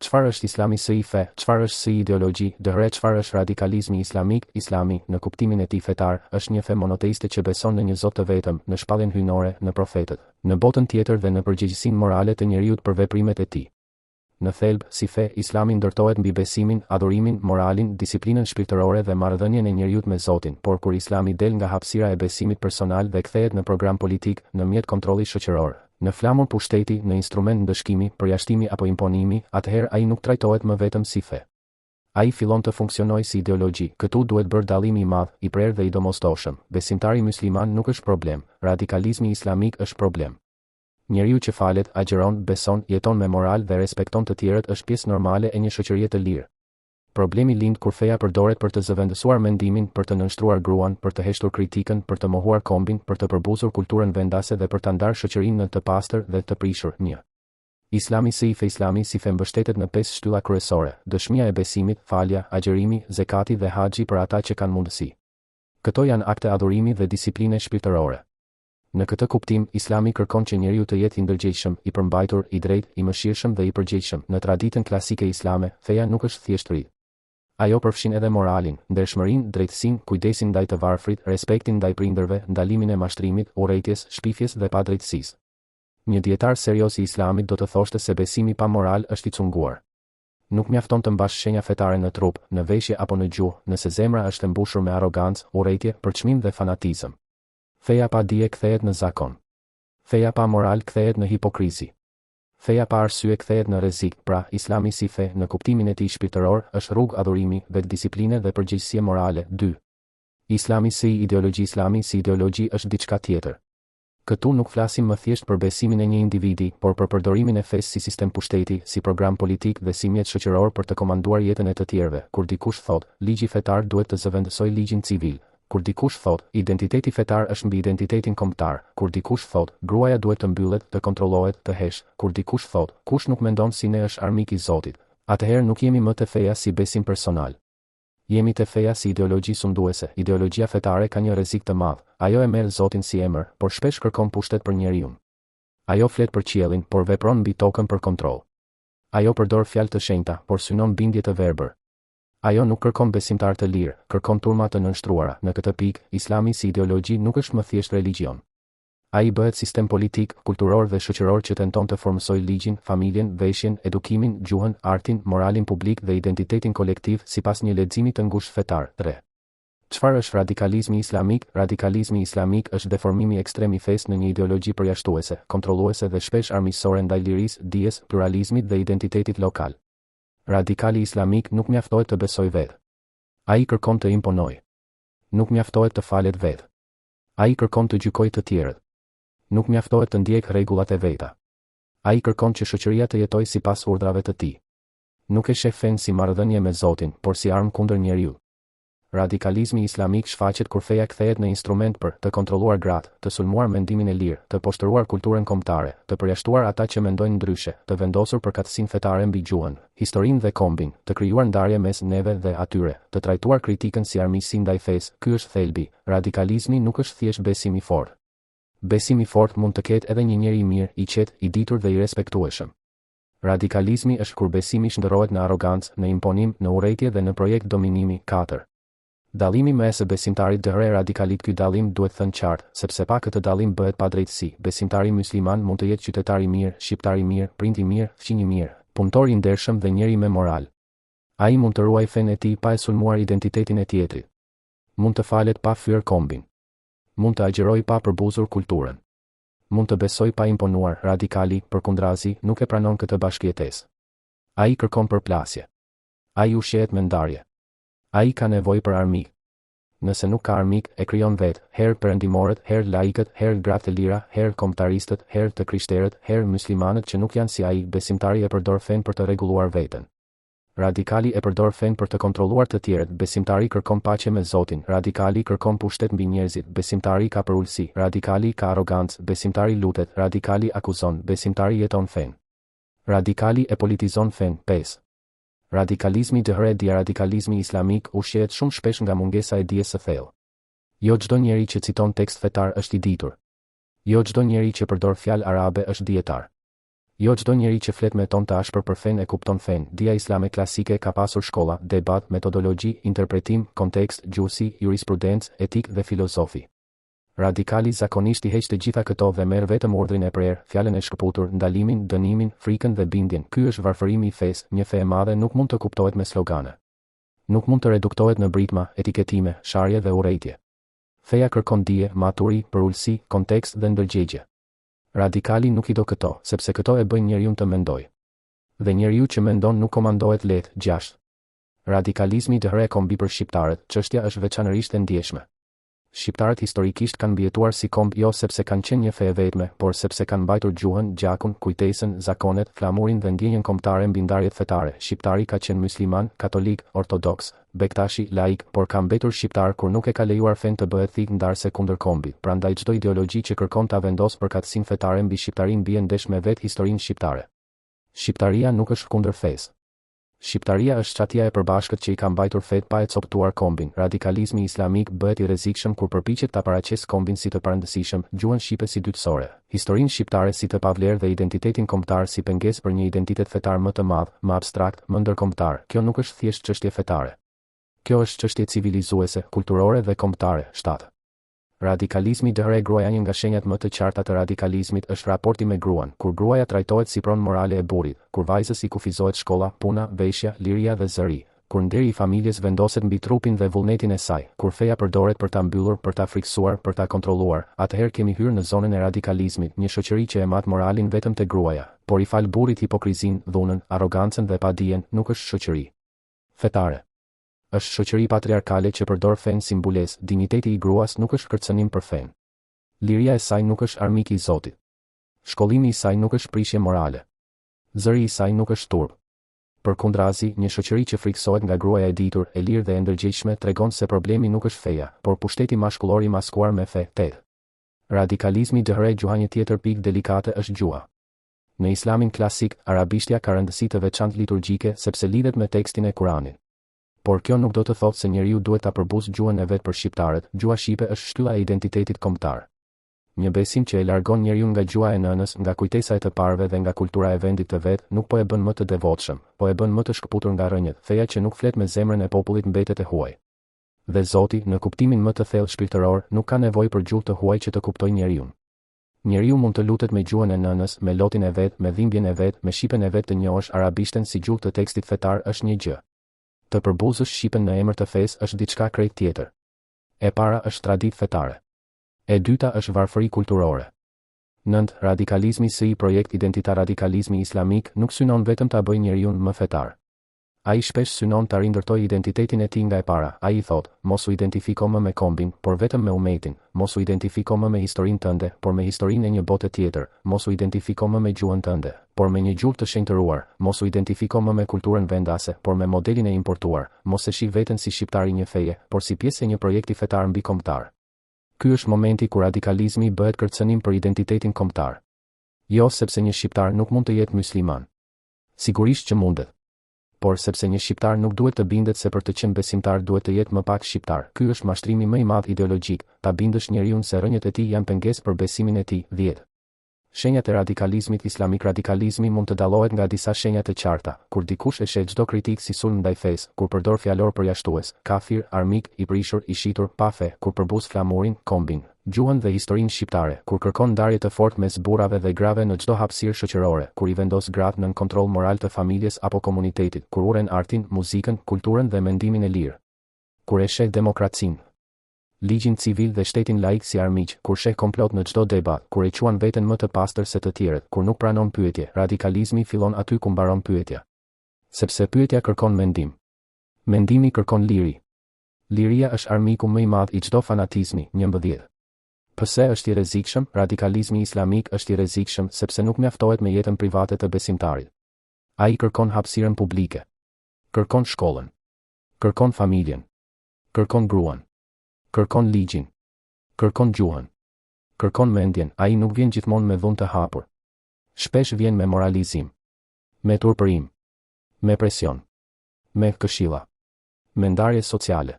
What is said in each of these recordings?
Çfarë është Islami si fe, çfarë është si ideologji, dhe çfarë është radikalizmi islamik, Islami, në kuptimin e tij fetar, është një fe monoteiste që beson në një Zot të vetëm, në shpalljen hyjnore, në profetët, në botën tjetër dhe në përgjegjësinë morale të njeriut për veprimet e tij. Në thelb, si fe, Islami ndërtohet mbi besimin, adhurimin, moralin, disiplinën shpirtërore dhe marrëdhënien e njeriut me Zotin, por kur Islami del nga hapësira e besimit personal dhe kthehet në program politik, në mjet kontrolli shoqëror, Në flamur pushteti, në instrument ndëshkimi, përjashtimi apo imponimi, atëherë ai nuk trajtohet më vetëm si fe. Ai fillon të funksionojë si ideologji. Këtu duhet bërë dallimi i madh, i prerë dhe i domosdoshëm. Besimtari mysliman nuk është problem. Radikalizmi islamik është problem. Njeriu që falet, agjëron, beson, jeton me moral dhe respekton të tjerët është pjesë normale e një shoqërie të lirë. Problemi lind kur feja përdoret për të zëvendësuar mendimin, për të nënshtruar gruan, për të heshtur kritikën, për të mohuar kombin, për të përbuzur kulturën vendase dhe për ta ndarë shoqërinë në të pastër dhe të prishur. 1. Islami si fe Islami si fe mbështetet në pesë shtylla kryesore, dëshmia e besimit, falja, agjërimi, zekati dhe haxhi për ata që kanë mundësi. Këto janë akte adhurimi dhe disipline shpirtërore. Në këtë kuptim, Islami kërkon që njeriu të jetë i ndërgjegjshëm, i përmbajtur, i drejtë, i mëshirshëm dhe i përgjegjshëm. Në traditën klasike islame, feja nuk është thjesht rit. Ajo përfshin edhe moralin, ndershmërinë, drejtësinë, kujdesin ndaj të varfrit, respektin ndaj prindërve, ndalimin e mashtrimit, urrejtjes, shpifjes dhe padrejtësisë. Një dijetar serioz i Islamit do të thoshte se besimi pa moral është i cunguar. Nuk mjafton të mbash shenja fetare në trup, në veshje apo në gjuhë, nëse zemra është e mbushur me arrogancë, urrejtje, përçmim dhe fanatizëm. Feja pa dije kthehet në zakon. Feja pa moral kthehet në hipokrizi. Feja pa arsye kthehet në rrezik, pra, Islami si fe, në kuptimin e tij shpirtëror, është rrugë adhurimi, vetëdisipline dhe përgjegjësie morale. 2. Islami si ideologji Islami si ideologji është diçka tjetër. Këtu nuk flasim më thjesht për besimin e një individi, por për përdorimin e fesë si sistem pushteti, si program politik dhe si mjet shoqëror për të komanduar jetën e të tjerëve. Kur dikush thotë, ligji fetar duhet të zëvendësojë ligjin civil, Kur dikush thotë, identiteti fetar është mbi identitetin kombëtar, kur dikush thotë, gruaja duhet të mbyllet, të kontrollohet, të heshtë, kur dikush thotë, kush nuk mendon si ne është armik i Zotit, atëherë nuk jemi më te feja si besim personal. Jemi te feja si ideologji sunduese. Ideologjia fetare ka një rrezik të madh, ajo e merr Zotin si emër, por shpesh kërkon pushtet për njeriun. Ajo flet për qiellin, por vepron mbi tokën për kontroll. Ajo përdor fjalë të shenjta, por synon bindje të verbër. Ajo nuk kërkon besimtarë të lirë, kërkon turma të nënshtruara. Në këtë pikë, Islami si ideologji nuk është më thjesht religjion. Ai bëhet sistem politik, kulturor dhe shoqëror që tenton të formësojë ligjin, familjen, veshjen, edukimin, gjuhën, artin, moralin publik dhe identitetin kolektiv sipas një leximi të ngushtë fetar. 3. Çfarë është radikalizmi islamik? Radikalizmi islamik është deformimi ekstrem i fesë në një ideologji përjashtuese, kontrolluese dhe shpesh armiqësore ndaj lirisë, dijes, pluralizmit dhe identitetit lokal. Radikali islamik nuk mjaftohet të besojë vetë. Ai kërkon të imponojë. Nuk mjaftohet të falet vetë. Ai kërkon të gjykojë të tjerët. Nuk mjaftohet të ndjekë rregullat e veta. Ai kërkon që shoqëria të jetojë sipas urdhrave të tij. Nuk e sheh fenë si marrëdhënie me Zotin, por si armë kundër njeriut. Radikalizmi islamik shfaqet kur feja kthehet në instrument për, të kontrolluar gratë, të sulmuar mendimin e lirë, të poshtëruar kulturën kombëtare, të përjashtuar ata që mendojnë ndryshe, të vendosur përkatësinë fetare mbi gjuhën, historinë dhe kombin, të krijuar ndarje mes neve dhe atyre, të trajtuar kritikën si armiqësi ndaj fesë, ky është thelbi, radikalizmi nuk është thjesht besim i fortë. Besim i fortë mund të ketë edhe një njeri i mirë, i qetë, i ditur dhe i respektueshëm. Radikalizmi është kur besimi shndërrohet në arrogancë, në imponim, në urrejtje dhe në projekt dominimi. 4. Dallimi mes besimtarit dhe radikalit Ky dallim duhet thënë qartë, sepse pa këtë dallim bëhet padrejtësi. Besimtari mysliman mund të jetë qytetar i mirë, shqiptar i mirë, prind i mirë, fqinj i mirë, punëtor i ndershëm dhe njeri me moral. Ai mund të ruajë fenë e tij pa e sulmuar identitetin e tjetrit. Mund të falet pa fyer kombin. Mund të agjërojë pa përbuzur kulturën. Mund të besojë pa imponuar, radikali, përkundrazi, nuk e pranon këtë bashkëjetesë. Ai kërkon përplasje. Ai ushqehet me ndarje. Ai ka nevojë për armik. Nëse nuk ka armik, e krijon vetë, herë perëndimorët, herë laikët, herë gratë e lira, herë kombëtaristët, herë të krishterët, herë myslimanët që nuk janë si ai, besimtari e përdor fenë për të rregulluar veten. Radikali e përdor fenë për të kontrolluar të tjerët, besimtari kërkon paqe me Zotin, radikali kërkon pushtet mbi njerëzit, besimtari ka përulësi, radikali ka arrogancë, besimtari lutet, radikali akuzon, besimtari jeton fenë. Radikali e politizon fenë. 5. Radikalizmi dhe dija Radikalizmi islamik ushqehet shumë shpesh nga mungesa e dijes së thellë. Jo çdo njeri që citon tekst fetar është i ditur. Jo çdo njeri që përdor fjalë arabe është dijetar. Jo çdo njeri që flet me ton të ashpër për fenë e kupton fenë. Dija islame klasike ka pasur shkolla, debat, metodologji, interpretim, kontekst, gjuhësi, jurisprudencë, etikë dhe filozofi. Radikali zakonisht i heq të gjitha këto dhe merr vetëm urdhrin e prerë, fjalën e shkëputur, ndalimin, dënimin, frikën dhe bindjen. Ky është varfërimi i fesë, një fe e madhe nuk mund të kuptohet me slogane. Nuk mund të reduktohet në britma, etiketime, sharje dhe urrejtje. Feja kërkon dije, maturi, përulësi, kontekst dhe ndërgjegje. Radikali nuk i do këto, sepse këto e bëjnë njeriun të mendojë. Dhe njeriu që mendon nuk komandohet lehtë. 6. Radikalizmi dhe kombi për shqiptarët, çështja është veçanërisht e ndjeshme. Shqiptarët historikisht kanë mbijetuar si komb jo sepse kanë qenë një fe e vetme, por sepse kanë mbajtur gjuhën, gjakun, kujtesën, zakonet, flamurin dhe ndjenjën kombëtare mbi ndarjet fetare. Shqiptari ka qenë mysliman, katolik, ortodoks, Bektashi, laik, por ka mbetur shqiptar kur nuk e ka lejuar fenë të bëhet thikë ndarëse kundër kombit, prandaj çdo ideologji që kërkon ta vendosë përkatësinë fetare mbi shqiptarinë bie ndesh me vetë historinë shqiptare. Shqiptaria nuk është kundër fesë. Shqiptaria është çatia e përbashkët që i ka mbajtur fetë pa e copëtuar kombin. Radikalizmi islamik bëhet i rrezikshëm kur përpiqet ta paraqesë kombin si të parëndësishëm, gjuhën shqipe si dytësore, historinë shqiptare si të pavlerë dhe identitetin kombëtar si pengesë për një identitet fetar më të madh, më abstrakt, më ndërkombëtar. Kjo nuk është thjesht çështje fetare. Kjo është çështje civilizuese, kulturore dhe kombëtare. 7. Radikalizmi dhe gruaja Një nga shenjat më të qarta të radikalizmit është raporti me gruan, kur gruaja trajtohet si pronë morale e burrit, kur vajzës i kufizohet shkolla, puna, veshja, liria dhe zëri, kur nderi i familjes vendoset mbi trupin dhe vullnetin e saj, kur feja përdoret për ta mbyllur, për ta frikësuar, për ta kontrolluar, atëherë kemi hyrë në zonën e radikalizmit, një shoqëri që e mat moralin vetëm te gruaja, por i fal burrit hipokrizinë, dhunën, arrogancën dhe padijen, nuk është shoqëri fetare. Është shoqëri patriarkale që përdor fenë si mbulesë, dinjiteti i gruas nuk është kërcënim për fenë. Liria e saj nuk është armik i Zotit. Shkollimi i saj nuk është prishje morale. Zëri i saj nuk është turp. Përkundrazi, një shoqëri që frikësohet nga gruaja e ditur, e lirë dhe e ndërgjegjshme tregon se problemi nuk është feja, por pushteti mashkullor i maskuar me fe. 8. Radikalizmi dhe gjuha Një tjetër pikë delikate është gjuha. Në Islamin klasik, arabishtja ka rëndësi të veçantë liturgjike sepse lidhet me tekstin e Kuranit. Por kjo nuk do të thotë se njeriu duhet ta përbuzë gjuhën e vet për shqiptarët, gjuha shqipe është shtylla e identitetit kombëtar. Një besim që e largon njeriun nga gjuha e nënës, nga kujtesa e të parëve dhe nga kultura e vendit të vet, nuk po e bën më të devotshëm, po e bën më të shkëputur nga rrënjët, feja që nuk flet me zemrën e popullit mbetet e huaj. Dhe Zoti, në kuptimin më të thellë shpirtëror, nuk ka nevojë për gjuhë të huaj që të kuptojë njeriun. Njeriu mund të lutet me gjuhën e nënës, me lotin e vet, me dhimbjen e vet, me shqipen e vet të njohësh arabishten si gjuhë të tekstit fetar është një gjë. Të përbuzësh shqipen në emër të fesë është diçka krejt tjetër. E para është traditë fetare. E dyta është varfëri kulturore. 9. Radikalizmi si projekt identitar Radikalizmi islamik nuk synon vetëm ta bëjë njeriun më fetar. Ai shpesh synon ta rindërtojë identitetin e tij nga e para, ai i thotë, mos u identifiko më me kombin, por vetëm me umetin, mos u identifiko më me historinë tënde, por me historinë e një bote tjetër, mos u identifiko më me gjuhën tënde, por me një gjuhë të shenjtëruar, mos u identifiko më me kulturën vendase, por me modelin e importuar, mos e shih veten si shqiptar i një feje, por si pjesë e një projekti fetar mbikombëtar. Ky është momenti kur radikalizmi bëhet kërcënim për identitetin kombëtar. Jo sepse një shqiptar nuk mund të jetë mysliman. Sigurisht që mundet. Por sepse një shqiptar nuk duhet të bindet se për të qenë besimtar duhet të jetë më pak shqiptar. Ky është mashtrimi më i madh ideologjik, ta bindësh njeriun se rrënjët e tij janë pengesë për besimin e tij. 10. Shenjat e radikalizmit islamik Radikalizmi mund të dallohet nga disa shenja të qarta, kur dikush e sheh çdo kritikë si sulm ndaj fesë, kur përdor fjalor përjashtues, kafir, armik, i prishur, i shitur, pa fe, kur përbuz flamurin, kombin, gjuhën dhe historinë shqiptare, kur kërkon ndarje të fortë mes burrave dhe grave në çdo hapësirë shoqërore, kur i vendos gratë nën kontroll moral të familjes apo komunitetit, kur urren artin, muzikën, kulturën dhe mendimin e lirë. Kur e sheh demokracinë, ligjin civil dhe shtetin laik si armiq, kur sheh komplot në çdo debat, kur e quan veten më të pastër se të tjerët, kur nuk pranon pyetje, radikalizmi fillon aty ku mbaron pyetja. Sepse pyetja kërkon mendim. Mendimi kërkon liri. Liria është armiku më i madh i çdo fanatizmi. 11. Pse është i rrezikshëm? Radikalizmi islamik është i rrezikshëm sepse nuk mjaftohet me jetën private të besimtarit. Ai kërkon hapësirën publike. Kërkon shkollën. Kërkon familjen. Kërkon gruan. Kërkon ligjin. Kërkon gjuhën. Kërkon mendjen, ai nuk vjen gjithmonë me dhunë të hapur. Shpesh vjen me moralizim. Me turpërim. Me presion. Me këshilla. Me ndarje sociale.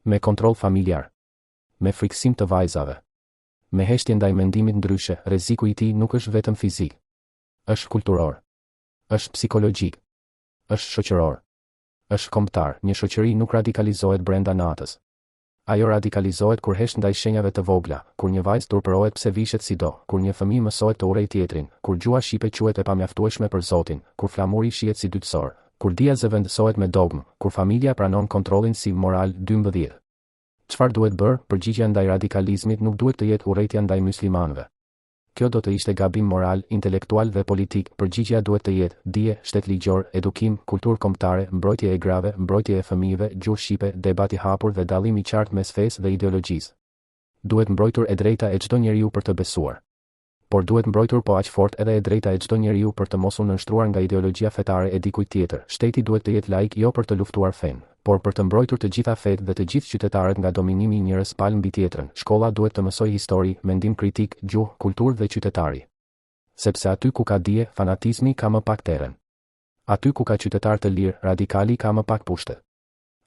Me kontroll familjar. Me frikësim të vajzave. Me heshtje ndaj mendimit ndryshe, rreziku i tij nuk është vetëm fizik. Është kulturor. Është psikologjik. Është shoqëror. Është kombëtar. Një shoqëri nuk radikalizohet brenda natës. Ajo radikalizohet kur hesht ndaj shenjave të vogla, kur një vajzë turpërohet pse vishet si do, kur një fëmijë mësohet të urrejë tjetrin, kur gjuha shqipe quhet e pamjaftueshme për Zotin, kur flamuri shihet si dytësor, kur dija zëvendësohet me dogmë, kur familja pranon kontrollin si moral. 12. Çfarë duhet bërë? Përgjigjja ndaj radikalizmit nuk duhet të jetë urrejtja ndaj myslimanëve. Kjo do të ishte gabim moral, intelektual dhe politik, përgjigjja duhet të jetë, dije, shtet ligjor, edukim, kulturë kombëtare, mbrojtje e grave, mbrojtje e fëmijëve, gjuhë shqipe, debat i hapur dhe dallim i qartë mes fesë dhe ideologjisë. Duhet mbrojtur e drejta e çdo njeriu për të besuar. Por duhet mbrojtur po aq fort edhe e drejta e çdo njeriu për të mos u nënshtruar nga ideologjia fetare e dikujt tjetër. Shteti duhet të jetë laik jo për të luftuar fenë, por për të mbrojtur të gjitha fetë dhe të gjithë qytetarët nga dominimi i njërës palë mbi tjetrën, shkolla duhet të mësojë histori, mendim kritik, gjuhë, kulturë dhe qytetari. Sepse aty ku ka dije, fanatizmi ka më pak terren. Aty ku ka qytetarë të lirë, radikali ka më pak pushtet.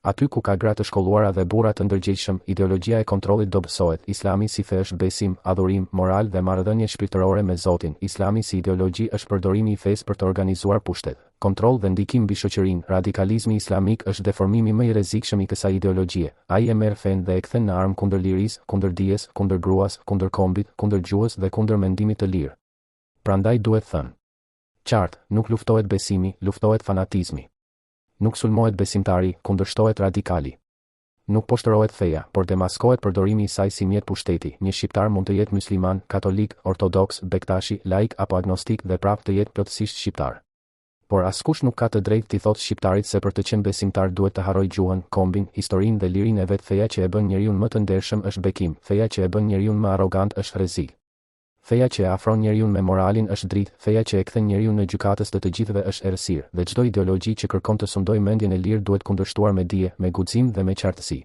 Aty ku ka gra të shkolluara dhe burra të ndërgjegjshëm, ideologjia e kontrollit dobësohet, Islami si fe është besim, adhurim, moral dhe marrëdhënie shpirtërore me Zotin, Islami si ideologji është përdorimi i fesë për të organizuar pushtet, kontroll dhe ndikim mbi shoqërinë, radikalizmi islamik është deformimi më i rrezikshëm i kësaj ideologjie, ai e merr fenë dhe e kthen në armë kundër lirisë, kundër dijes, kundër gruas, kundër kombit, kundër gjuhës dhe kundër mendimit të lirë. Prandaj duhet thënë. Qartë, nuk luftohet besimi, luftohet fanatizmi. Nuk sulmohet besimtari, kundërshtohet radikali. Nuk poshtërohet feja, por demaskohet përdorimi i saj si mjet pushteti, një shqiptar mund të jetë mysliman, katolik, ortodoks, bektashi, laik apo agnostik dhe prapë të jetë plotësisht shqiptar. Por askush nuk ka të drejtë t'i thotë shqiptarit se për të qenë besimtar duhet të harrojë gjuhën, kombin, historinë dhe lirinë e vet feja që e bën njeriun më të ndershëm është bekim, feja që e bën njeriun më arrogant është rrezik. Feja që e afron njeriun me moralin është dritë, feja që e kthen njeriun në gjykatës të të gjithëve është errësirë, dhe çdo ideologji që kërkon të sundojë mendjen e lirë duhet kundërshtuar me dije, me guxim dhe me qartësi.